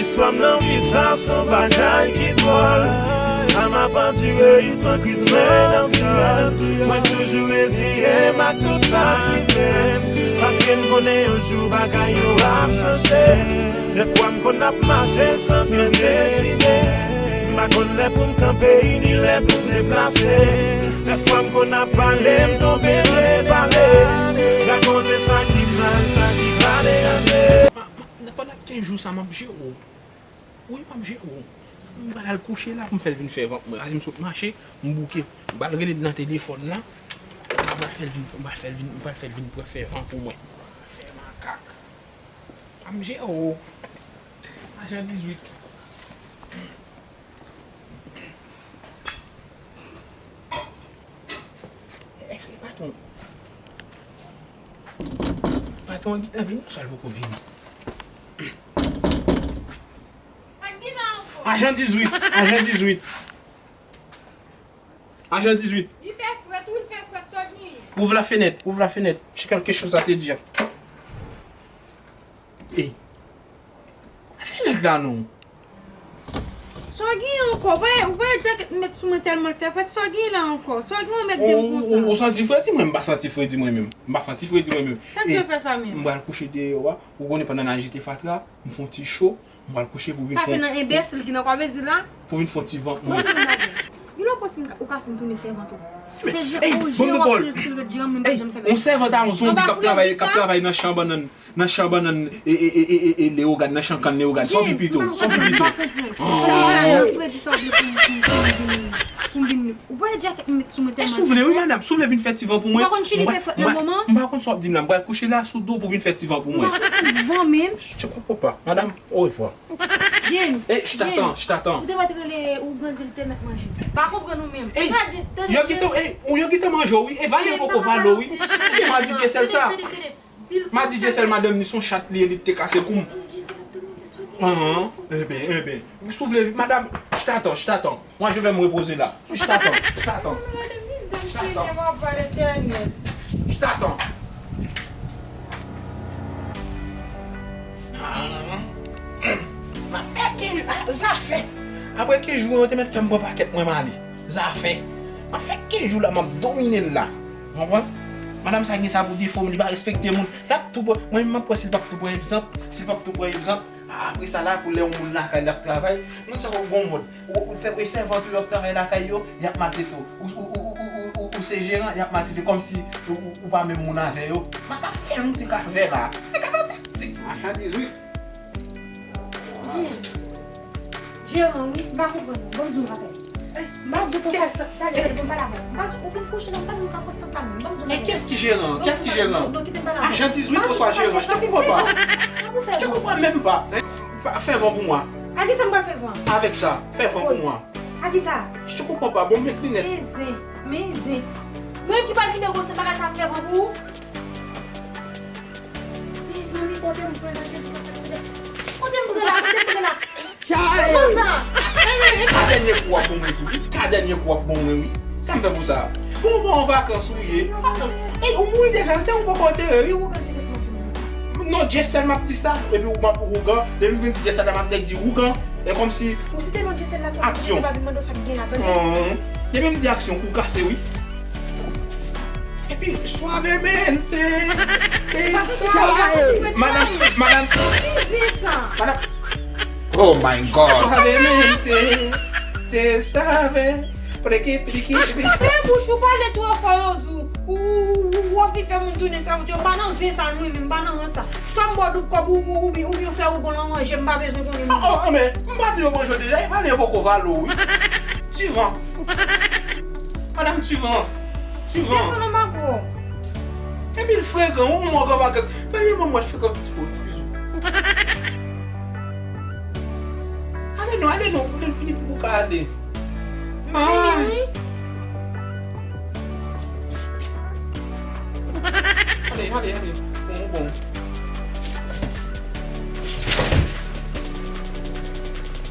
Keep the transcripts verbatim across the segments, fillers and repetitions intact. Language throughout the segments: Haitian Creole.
Istwa m nan wi, sa se yon bagay ki dwòl. Sa m ap andire, i se yon kriz mwen nan dyòl. Mwen toujou reziye m ak tout sa k rive m, paske m konnen yon jou bagay yo ap chanje. Dèfwa m konn ap mache san byen deside. M pa konn lè pou m kanpe, ni lè pou m deplase. Dèfwa m konn ap pale, m tonbe nan pale. Rakonte sa ki mal, sa ki pa deranje. Pandan kenz jou sa, m ap jere w. Wi, m ap jere w. M pral al kouche la pou m fè l vin fè vant mwen. Azi m sot mache, m bouke. M pral rele l nan telefòn la. M pral fè l vin, m pral fè l vin, m pral fè l vin pran fè vant pou mwen. Fè makak. M ap jere w. Ajan dizuit. Èske patwon, patwon an gentan vini? Sa l poko vini. Ajan dizuit, ajan dizuit. Ajan dizuit. Li fè frèt, wi, li fè frèt, sa w genyen? Ouvre la fenêtre, ouvre la fenêtre. J'ai quelque chose à te dire. Ey. Fenèt la non. Sa w genyen ankò? Ou pa, ou pa wè djakèt m met sou mwen tèlman l fè frèt. Sa w genyen la ankò? Sa w genyen w met de m konsa? Ou, ou, ou santi fredi? Mwen, m pa santi fredi mwen menm. M pa santi fredi mwen menm. Sa k fè sa menm? M pral kouche deyò a. Ou konnen pandan n al jete fatra, m fè yon ti cho. M pral kouche pou vin fè yon... Pase nan enbesil ki nan kò vezi la. Pou vin fè yon ti vant mwen. Gen lòt pòs ou ka fè m tounen sèvant ou. Se je, ou je w ap tounen stil ret je an, mwen pa janm sèvant. Yon sèvant a yon zonbi k ap travay, k ap travay nan chan bannann. Nan chan bannann e, e, e, e, e, e Leyogàn, nan chan kann Leyogàn. Sa w pi pito, sa w pi pito. Fredi sa w vle pou m, pou m, pou m vin, pou m vin. Ou pa wè djakèt m met sou mwen tèlman. Si w vle, wi, madanm, si w vle vin fè ti van pou mwen. Ou pa konn chili fè frèt nan moman? M pa konn sa w ap di m la. M pral kouche la sou do w pou vin fè ti van pou mwen. M pa konn van menm. Je comprends pas. Madame, au revoir. James, eh, je t'attends, je t'attends. Ou te mèt rele ou grandi, li te mèt manje. Pa konprann ou menm. Eh, yo gentan, eh, ou yo gentan manje w, wi. E vale yo poko vale w, wi. Ebyen, m a di Dyesèl sa. M a di Dyesèl madanm ni son chat li ye, li te kase kou m. Anhan, enben, enben. Si w vle, madam, je t'attends, je t'attends. Moi, je vais me reposer là. Je t'attends, je t'attends. Je t'attends. Je t'attends. M ap fè kenz jou, ah, zafè. Apre kenz jou, yo te mèt fè m pran pakèt mwen, m ale. Zafè. M ap fè kenz jou la, m ap domine l la. Ou konprann? Madanm sa gen sa pou defo, li pa respekte moun. L ap tou pran, mwen menm m ap wè si l p ap tou pran egzanp. Si l p ap tou pran egzanp, apre sa la, pou lè yon moun lakay li ap travay, moun sa yo gon mòd. Ou, ou, ou, sèvant ou yo ap travay lakay yo, y ap maltrete w. Ou, ou, ou se jeran, y ap maltrete w kòmsi ou, ou, ou pa menm moun avè yo. M pa ka fè l, m te ka fè la. Gade yon taktik. Machandiz, wi. James. Jeran, wi, m pa konprann ou. Ban m di w yon bagay. M pa di w pou fè sa, talè, bon, m pale avè w. M pa di w, ou vin kouche la, m pa di w ka pran sant la menm. Ban m di w yon bagay. E kiyès ki jeran? Kiyès ki jeran? Non, kite m pale avè w. Agent dix-huit oswa jeran? Je te comprends pas. Je te comprends même pas. Fè van pou mwen. A kisa m pral fè van? Avec ça, fais van pour moi. A kisa? Je te comprends pas. Bon, met linèt. Men zen, men zen. Mwen ki pral kite gwosè bagay sa fè van pou ou? Mezanmi, kote m pran la, kote m pran la, kote m pran la? Chay! Kòman sa? E, e, e ka dènye kou w ap bon mwen tou, wi. Ka dènye kou w ap bon mwen, wi. Sa m fè pou sa? Bon, bon, an vakans ou ye. E, ou mouri deja, te ou poko antere, wi. Non, Dyesèl m ap di sa, epi ou m ap ougan. Depi m vin di Dyesèl la, m ap nèk di ougan. E kòmsi... Ou site non Dyesèl la, tou, aksyon. Ou pa vin mande w sa k gen la, tande? Depi m di aksyon, kou kase, wi. Epi, suavemente, te suave. Madanm, madanm. Ki zen sa? Madanm. Oh my God. Suavemente, te suave. Priki, priki, priki. Fèmen bouch ou, pale twò fò, yo di w. Ou, ou, ou, ou anvi fè moun tounen sèvant yo. M pa nan zen sa, non, m pa nan rans sa. Swa m ba w doub kòb ou, ou, oubyen, oubyen w fè ougan lan manje, m pa bezwen konnen. Oh, oh, oh, men, m pa di yo manje w deja, e vale yo poko vale w, wi. Ti van. Madanm Ti van. Ti van. Desann anba gwo. Epi l frekan, ou mò granmakès. Premye mò mwen frekan ti po, ti bizou. Ale non, ale non, kote l fini pou ka ale. Ay. Ale, ale, ale. Bon, bon.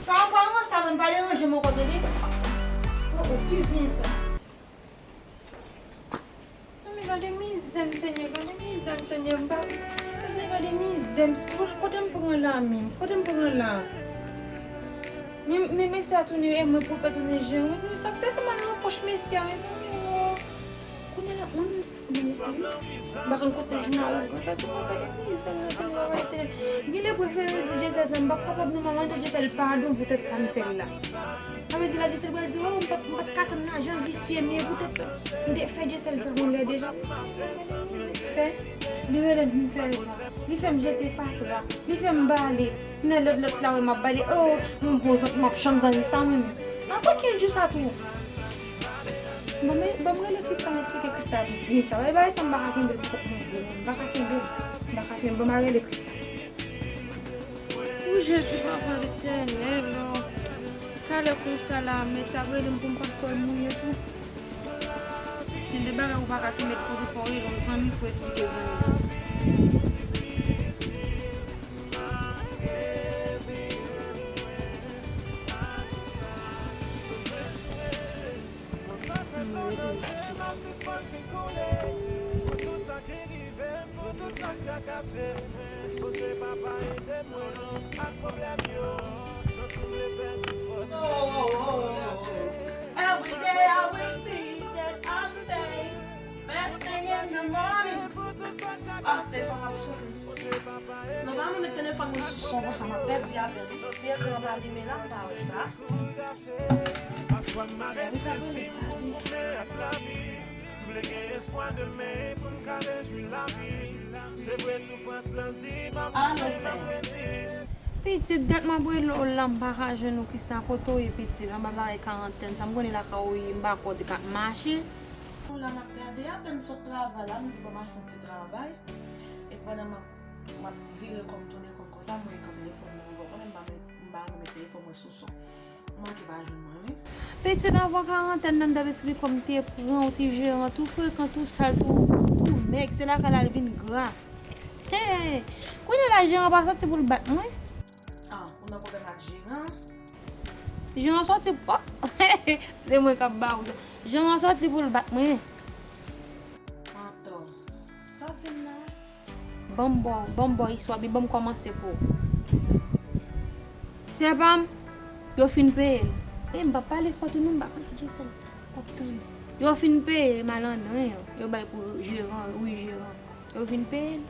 Pa, pa nan sa, menm pa deranje m ankò, tande? Oh, oh, ki zen sa? Mezanmi, gade mizè m, Senyè, gade mizè m, Senyè, m pa, mezanmi, gade mizè m, kote m pran la menm, kote m pran la? Men, men mesye a tounen e mwen pou fè tounen jan. Mezanmi, sa k te fè mal nan pòch mesye a, mezanmi, o. Kounye a la, mwen menm, mwen menm, m pa konn kote jounal la, sa se pa fè epi sa, sa pa rete. Gen de prefere di Djezèl, m p ap kapab non, manman, di Djezèl padon poutèt sa m fè l la. Sa vle di la, Djezèl pral di, o, m pa t, m pa t ka tann nan jan visye m ye, poutèt m te fè Djezèl sa yon lè deja. Fè, li rele m, m fè l sa. Li fè m jete fatra. Li fè m bale. Nan lòt, lòt la, wè m ap bale. O, m bon zan, m ap janm zanmi sa, mwen menm. Apre kenz jou sa tou. Bon, men, bon, m rele Krista, m eksplike Krista. Di sa, wè, bagay sa, m pa ka kenbe l pou kòk mwen vre, m pa ka kenbe l. M pa ka kenbe l, bon, m al rele Krista. O Jezi, Papa Letènèl, o. Talè konsa la, men sa ap rele m pou m pa fè l mouye tou. Gen de bagay ou pa ka kenbe pou li fè w rele yon zanmi pou eksplike zanmi konsa. Every day I repeat that I say, first thing in the morning. Ah, se fò m ap soufri. Non, pa mwen met telefòn mwen sou son konsa, m ap pèdi apèl. Si ekran pa limen la, m pa wè sa. Sè, ou ka konnen sa di. Alo, sè. Pitit, dat m ap rele w la, m pa ka jwenn ou, Krista, kote w ye, pitit? Anba bagay karantèn sa, m konnen lakay ou ye, m pa kwè w te ka ap mache. Ou la, m ap gade, apèn sot travay la, m di, bon, m al fè yon ti travay. E pandan m ap, m ap vire kò m tounen kò m konsa, m wè ekran telefòn mwen, ou konnen m pa met, m pa renmen met telefòn mwen sou son. Ou manke pa jwenn mwen, wi. Pitit, anvan karantèn nan, m t ap eksplike w, m te pran yon ti jeran tou frekan, tou sal, tou, tou mèg. Se lakay la l vin gra. Hey! Kounye a la, jeran pa soti pou l bat mwen. Ah, ou nan pwoblèm ak jeran? Jeran soti, oh! Se mwen k ap ba ou sa. Jeran soti pou l bat mwen. Antò, soti m nan. Ban m ba w, ban m ba w istwa, byen ban m kòmanse pou ou. Sè pa m, yo fin peye l. E m p ap pale fò tou non, m pa konn si Djesèl p ap tande. Yo fin peye malandren an, yo bay pou jeran, wi jeran. Yo fin peye l.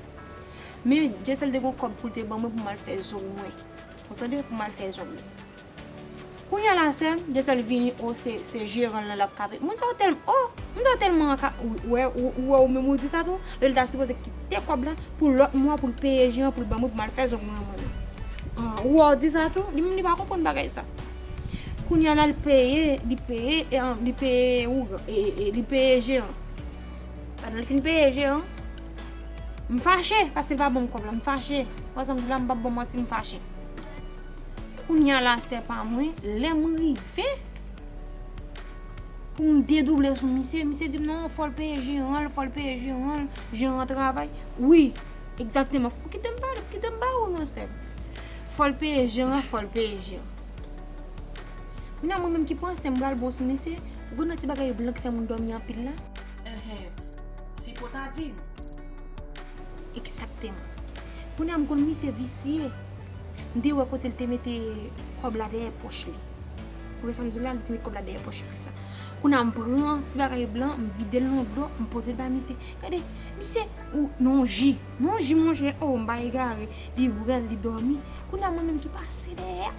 Men Djesèl te gon kòb pou l te ban mwen pou m al fè zong mwen. Ou tande? Pou m al fè zong mwen. Kounye a la, sè m, Djesèl vini, o, se, se jeran l lan l ap kape. Moun sa yo tèl, o, moun sa yo tèlman ka, ou wè, ou, ou wè ou menm ou di sa tou, men li ta sipoze kite kòb la pou lòt mwa pou l peye jeran pou l ban mwen pou m al fè zong mwen an mwen menm. Ah, ou wè ou di sa tou, li menm li pa konprann bagay sa. Kounye a la, li peye, li peye, e, an, li peye ougan, e, e, e, li peye jeran. Pandan l fin peye jeran, m fache, paske l pa ban m kòb la, m fache. Wè sa m di la, m p ap ba w manti, m fache. Kounye a la, sè pa mwen, lè m rive pou m dedouble sou misye, misye di m non, fò l peye jeran l, fò l peye jeran l, jeran an travay. Wi, egzakteman. Kite m pale, kite m ba ou non, sè m. Fò l peye jeran, fò l peye jeran. Kounye a mwen menm ki panse m pral bon sou misye, ou konn ti bagay blan ki fè moun dòmi anpil la? Enhen, sipotadin. Egzakteman. Kounye a m konn misye visye. M te wè kote l te mete kòb la dèyè pòch li. Ou wè sa m di w la, li te met kòb la dèyè pòch li konsa. Kounye a m pran ti bagay blan, m vide l nan dlo, m pote l bay misye. Gade, misye, ou, nan yon ji. Nan yon ji, monchè, o, m pa egare. Li bwè l, li dòmi. Kounye a mwen menm ki pase dèyè a.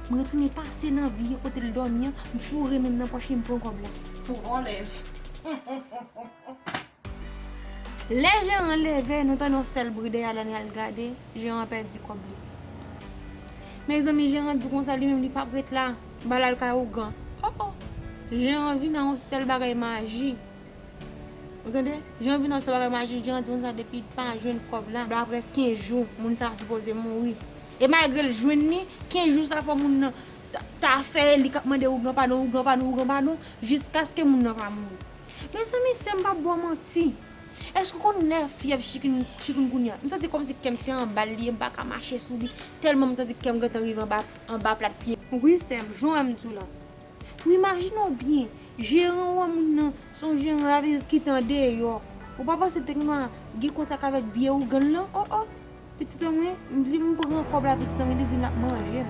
M retounen pase nan vye kote l dòmi an, m foure men m nan pòch li, m pran kòb la. Pou vòlèz. Lè jeran an leve, nou tande yon sèl bri dèyè l, ann al gade, jeran an pèdi kòb li. Mezanmi, jeran an di konsa, li menm li p ap ret la, m pral al kay ougan. Oh, oh. Jeran an vin ak yon sèl bagay maji. Ou tande? Jeran an vin ak yon sèl bagay maji, jeran an di konsa, depi l pa jwenn kòb la, daprè kenz jou, moun sa a sipoze mouri. E malgre l jwenn li, kenz jou sa fò moun nan ta, ta fè li k ap mande ougan padon, ougan padon, ougan padon, jiskaske moun nan pa mouri. Mezanmi, sè m p ap ba w manti. Èske w konn lè fyèv chikin, chikungunya? M santi kòmsi kè m se anba l li ye, m pa ka mache sou li. Tèlman m santi kè m gentan rive anba, anba plat pye m. Wi, sè m, jan w wè m di w la. Wi, imajine w byen. Jeran w wè moun nan, se yon jeran l ap kite andeyò. Ou pa panse l te gen dwa gen kontak avèk vye ougan l lan? Oh, oh. Pitit an mwen, li m pran kòb la, pitit an mwen, li di l ap manje l.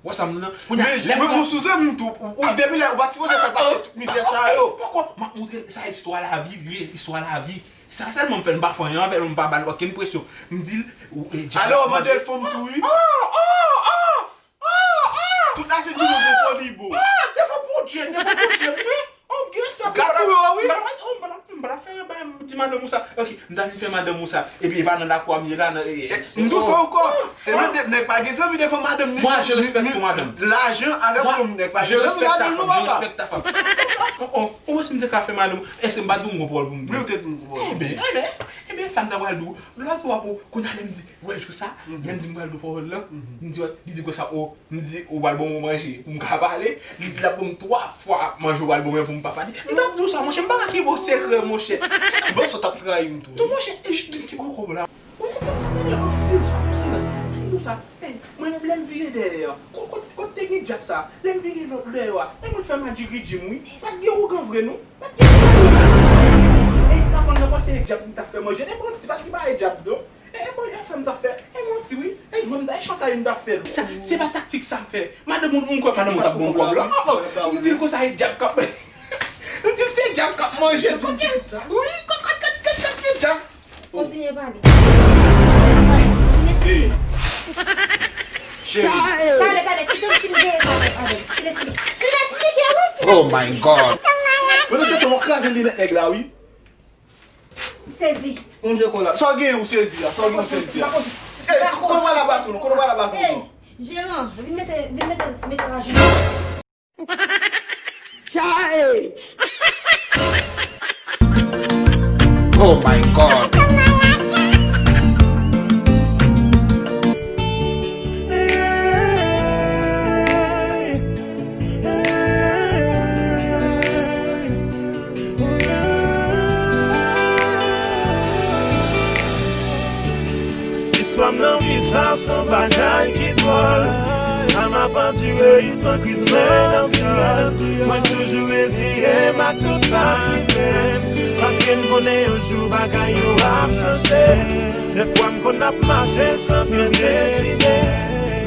Wè sa m di w nan? Kounye a, men lè men m ou sou zanmi m tou. Ou, ou depi lè ou pa t sipoze fè pase tout mizè sa yo. Poko, m ap montre l. Sa istwa lavi l ye, istwa lavi. Sa sèlman m fè l, m pa fè anyen avè l, m pa ba l okenn presyon. M di l, ou, e, djab. Alò, mande l fanm tou, wi. Oh, oh, oh, oh, oh. Tout la se di nou defo li bo. Oh, defo pou Dye, defo pou Dye, wi. Oh, m gen respè pou. Gato yo, wi. M pa t ap, oh, m pa t ap, m pa t ap fè yon bagay, m di madanm ou sa. Ok, m ta vin fè madanm ou sa. Epi e pa nan lakou a m ye la, nan, e, e, m di w sa ankò. Se nan de nèg pa gen zanmi devan madanm ni. Moi, je respecte ton madame. Lajan avèk fanm nèg pa gen zanmi madanm nou, papa. Je respecte ta femme, je respecte ta femme. Oh, oh, oh, si m te ka fè madanm, èske m pa di w m gon pawòl pou m di? Wi, ou te di m gon pawòl. Eben, eben, eben, sa m ta pral di w. Lòt bò pou, kounye a lè m di, wè, jou sa, lè m di m pral di w pawòl lan, m di, wè, li di konsa, oh, m di, ou pral ban mwen manje pou m ka pale. Li di l ap ban m twa fwa manje, ou pral ban mwen pou m pa pale. M t ap di w sa, monchè, m pa ka kenbe w sekrè, monchè. Bon, sa w t ap trayi m tou. Tou, monchè, e, j-, j-, ki pran kòb la. Wi, tande, tande, an silans, an silans. Ki di w sa? Ey, mwen menm lè m vire dèyè a, kot, kot, kot te gen djab sa? Lè m vire lòt dèyè a, e mwen fè madjigidji m wi. Pa t gen ougan vre non. Pa t gen ougan. Ey, m pa konn nan panse e djab m t ap fè manje. E manti, pa t gen pa e djab non. E, e bon, e fè m t ap fè. E manti wi. E jwe m t ap, e chantay m t ap fè. Sa, se pa taktik sa m fè. Madanm ou, m kwè madanm ou t ap ban m kòb la. Oh, oh. M di l konsa e djab k ap. M di l se djab k ap manje. Wi, kot, kot, kot, kot, kot, kot djab. Kontinye pale. Fin esplike. Cheri. Tande, tande, kite m fin jere sa avè l. Fin esplike. Fin esplike, wi, fin esplike. Oh my God. Mwen se te w kraze linèt nèg la, wi. M sezi. Yon je kòla. Sa w genyen ou sezi a? Sa w genyen ou sezi a? Ey, kote w pral a baton, kote w pral a baton? Ey, jeran, vin mete, vin mete, mete ajenou. Chae! Oh my God! Istwa m nan vi sa s on bagay ki dwòl. Sa m ap andire, i s on kriz mennal. Mwen toujou reziye m ak tout sa k rive m, paske m konnen yon jou bagay yo ap chanje. Dèfwa m konn ap mache san byen deside.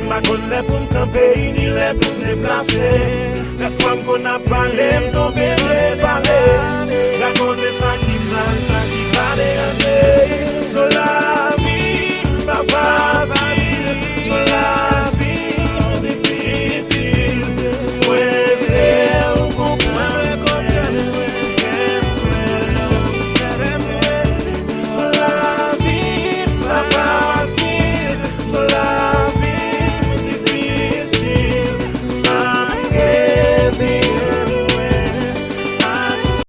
M pa konn lè pou m kanpe, ni lè pou m deplase. Dèfwa m konn ap pale, m tonbe nan pale. Rakonte sa ki mal, sa ki pa deranje. S on lavi ki pa fasil. S on lavi